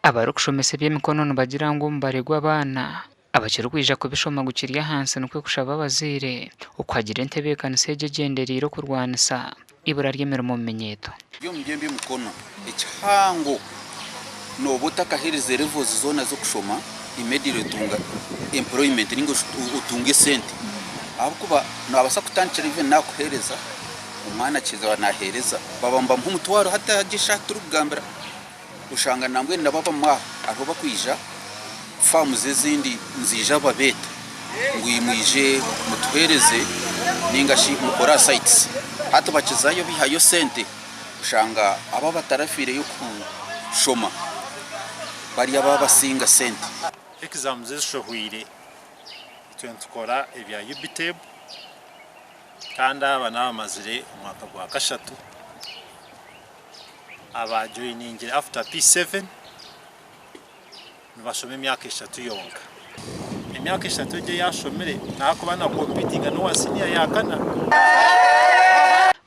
Abarikushomesa eby'emikono nibagira ngu omubare gw'abaana abakirikwija kubishoma gukiri ahansi nikwo kushaba abazaire okuhagira entebeekanisa egi egyendereire okurwanisa eibura ry'emirimo omu minyeeto. Omu by'emikono ekihango nooba otakaherize levels zoona z'okushoma immediately otunga employment ninga otunga esente ahabw'okuba noobaasa kutandikira even naakuheereza omwana akiija naaheereza baba nibamuha omutwaro hati ahari eshaaha turikugambira Oshanga nambwenu nabo abamwe aho hariho bakwija faamuzi ezindi niziija babeeta ngu mwije mutuheereze ninga shi mukore aha sayitisi. Hati bakizayo baihayo sente oshanga abo abatarafiireyo kushoma bari ababasinga sente. Exams ezishohweire itwe nitukora ebya UBTEB kandi aba n'abamazire omwaka gwa kashatu. Abaajoyiningire after P7 nibashoma emyaka eshatu yonka. Emyaka eshatu egyo ei ashomire naakuba na kompitinga n'owa siniya ya kana.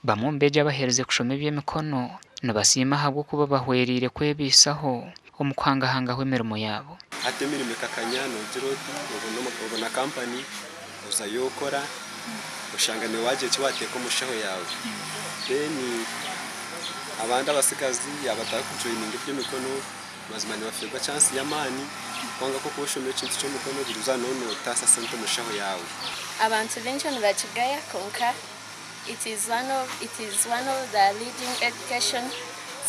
Bamwe omu beegi abaherize kushoma eby'emikono nibasiima ahabw'okuba bahwereire kwebaisaho omu kuhangahangaho emirimo yaabo. Hati emirimo ekakanya noogira oti obona kampani ozayo okora oshanga naiwe waagira eki waateeka omu nshaho yaawe. Then abandi abatsigazi yaaba batarikujoyininga eby'emikono mazima nibafiirwa chance y'amaani kwonka ku orikuba oshomire ekintu ky'emikono buri izooba nooba nootaasa sente omu nshaho yaawe. Abantu baingi nibakigaya kwonka it is one of it is one of the leading education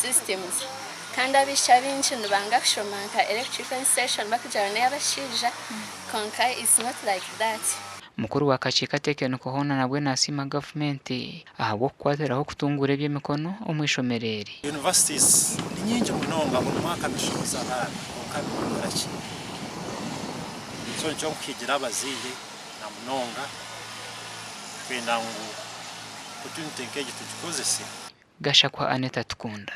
systems kandi abaishiki abaingi nibanga kushoma nka electrical installation barikugira ngu ney'abashaija kwonka it's not like that. Mukuru wa kakiiko atekeniko hoona nabwe nasiima gavumenti ahabw'okukwatiraho kutunguura eby'emikono omu ishomero eri. Universities ni nyingi munonga buri mwaka nishohoza abaana kwonka nibakora ki? So nikyo nkuhigira abazaire na munonga kwenda ngu opportunity nk'egi tugikozese. Gashakwa Annet Atukunda.